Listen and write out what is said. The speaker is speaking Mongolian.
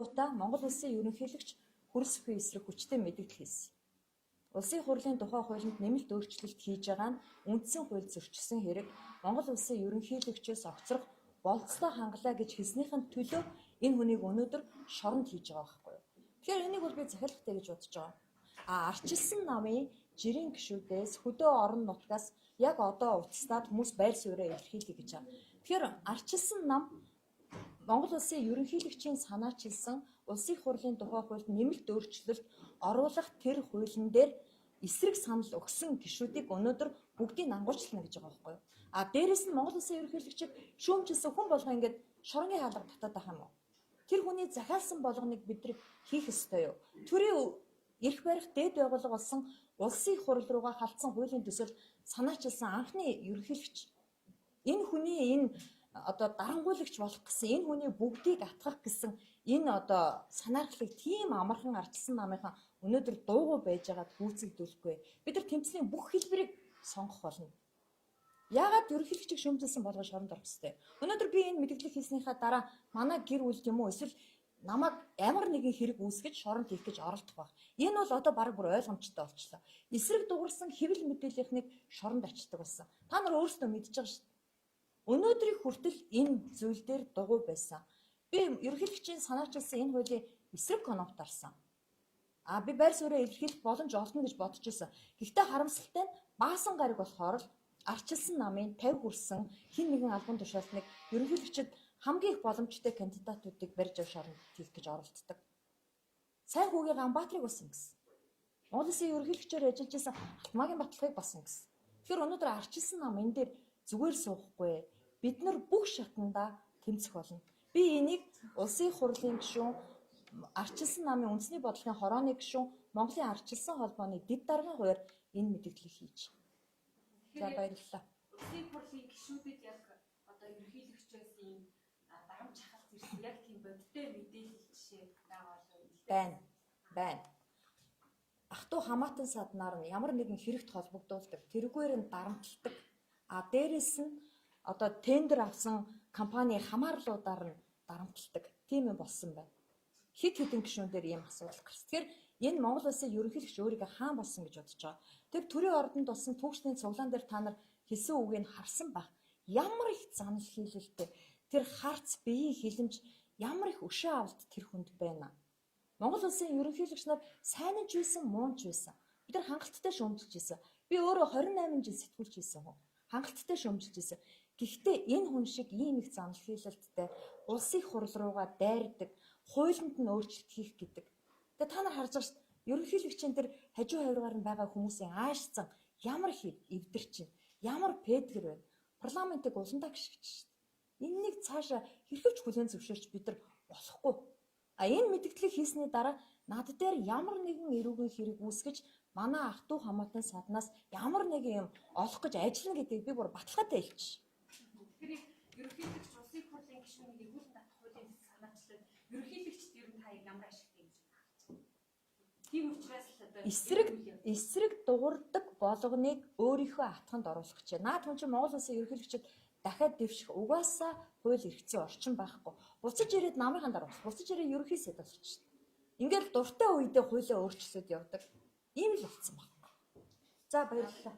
Удаа Монгол Улсын ерөнхийлөгч Хүрэлсүхийн эсрэг хүчтэй мэдэгдэл хийсэн. Улсын хурлын тухай хуулинд нэмэлт өөрчлөлт хийж байгаа нь үндсэн хуульд зөрчилсөн хэрэг, Монгол Улсын ерөнхийлөгчөөс огцрох болцлоо хангалаа гэж хэлснийх нь төлөө энэ хүнийг өнөөдөр шоронд хийж байгаа байхгүй юу. Тэгэхээр энийг бол би захиалгатай гэж бодож байгаа. А арчилсан намын жирийн гишүүдээс хөдөө орон нутгаас яг одоо утастаад хүмүүс байр сууриа илэрхийлье гэж байгаа. Тэгэхээр арчилсан нам Монгол Улсын ерөнхийлөгчийн санаачилсан Улсын их хурлын тухай хуульд нэмэлт өөрчлөлт оруулах тэр хуулийн дээр эсрэг санал өгсөн гишүүдийг өнөөдөр бүгдийг ангуучлана гэж байгаа байхгүй юу? А дээрэс нь Монгол Улсын ерөнхийлөгчийг шүүмжилсэн хүн болгоо ингээд шоронгийн хаалга татаад байх юм уу? Тэр хүний захиалсан болгоныг бид нар хийх ёстой юу? Төрийн эрх барих дээд байгууллага болсон Улсын их хурл руугаа халдсан хуулийн төсөл санаачилсан анхны ерөнхийлөгч энэ хүний энэ одоо дарангуйлагч болох гэсэн, энэ хүний бүгдийг атгах гэсэн энэ одоо санаархлыг тийм амархан арчилсан намынхан өнөөдөр дуугүй байж байгаад гүйцэгдүүлэхгүй. Бид нар тэмцлийн бүх хэлбэрийг сонгох болно. Яагаад ерөнхийлөгчийг шүүмжилсэн болгон шоронд орох ёстой? Өнөөдөр би энэ мэдээлэл хийснийхаа дараа манай гэр бүл юм уу эсвэл намайг ямар нэгэн хэрэг үүсгэж шоронд хийх гэж оролдох байх. Энэ бол одоо баг бүр ойлгомжтой болчлоо. Эсрэг дуурсан хэвлэл мэдээллийнхнийг шоронд ачдаг болсон. Та нар өөрсдөө мэдж байгаа шүү дээ. Өнөөдрийг хүртэл энэ зүйл дээр дугуй байсан. Би ерөнхийлөгчийн санаачилсан энэ хуулийн эсрэг кнопт дарсан. А би байр сууриа илэрхийлэх боломж олдно гэж бодож байсан. Гэхдээ харамсалтай нь баасан гараг болохоор л арчилсан намын 50 хүрсэн хин нэгэн албан тушаалтныг ерөнхийлөгчид хамгийн их боломжтой кандидатуудыг барьж авч шоронд хийх гэж оролддог. Сайн хүүгийн Ганбаатарыг бас ингэсэн. Монгол Улсын ерөнхийлөгчөөр ажиллаж байсан Алтмаагийн баталгааг бас ингэсэн. Тэгэхээр өнөөдөр арчилсан нам энэ дээр зүгээр суухгүй. Бид нар бүх шатандаа тэмцэх болно. Би энийг Улсын хурлын гишүүн, арчилсан намын үндэсний бодлогын хорооны гишүүн, Монголын арчилсан холбооны дэд даргын хувиар энэ мэдээллийг хийж. За баярлалаа. Улсын хурлын гишүүдэд яг одоо ерөнхийлөгчөөс ийм дарамт шахалт ирсэн яг тийм бодиттой мэдээлэл жишээ байгаа болов уу? Байна. Байна. Ах トゥ хамаатан саднаар нь ямар нэгэн хэрэгт холбогдуулдаг. Тэрүүгээр нь дарамталдаг. А дээрэс нь одоо тендер авсан компани хамаарлуудаар нь дарамталдаг. Тийм юм болсон байна. Хэд хэдэн гишүүн дээр ийм асуудал гарсан. Тэгэхээр энэ Монгол Улсын ерөнхийлөгч өөрийгөө хаан болсон гэж бодож байгаа. Тэр төрийн ордонд болсон түүхчдийн цуглаан дээр та нар хэлсэн үгийг харсан байх. Ямар их занал хийлэлтэй тэр харц биеийн хилэмж ямар их өшөө авалт тэр хүнд байна. Монгол Улсын ерөнхийлөгч нар сайн нь ч байсан, муу нь ч байсан. Бид нар хангалттай шүүмжилж байсан. Би өөрөө 28 жил сэтгүүлч хийсэн хүн. Хангалттай шүүмжилж байсан. Гэхдээ энэ хүн шиг ийм их занал хийлэлттэй улсын хурал руугаа дайрдаг, хуулинд нь өөрчлөлт хийх гэдэг. Тэгээ та нар харж байгаа шүү дээ. Ерөнхийлөгчийн тэр хажуу хавиргаар нь байгаа хүмүүсийн аашцсан ямар их эвдэр чинь, ямар пэдгэр байна. Парламентыг уландаа гიშгэж шүү дээ. Энэнийг цаашаа хэрхэвч хүлээн зөвшөөрч бид нар болохгүй. А энэ мэдгдлийг хийсний дараа над дээр ямар нэгэн эрүүгийн хэрэг үүсгэж манай ах トゥ хамаатан саднаас ямар нэгэн юм олох гэж ажиллана гэдгийг би бүр баталгаатай хэлчих. Тэгэхээр ерөнхийлөгч улсын хурлын гишүүнийг эргүүлэн татах хуулийн санаачлал ерөнхийлөгчд ер нь та ямар ашигтай гэж харж байна? Тийм учраас л одоо Эсрэг дуурдаг болгоныг өөрийнхөө атханд оруулах гэж. Наад хүн чинь Монгол Улсын ерөнхийлөгчд дахиад дэвших угаасаа хууль эрх зүйн орчин байхгүй. Буцаж ирээд намынхаа дараа буцаж ирээ ерөнхий сайд болчих. Ингээл дуртай үедээ хуулиа өөрчлөөд явдаг. Ийм л болцсон байна. За баярлалаа.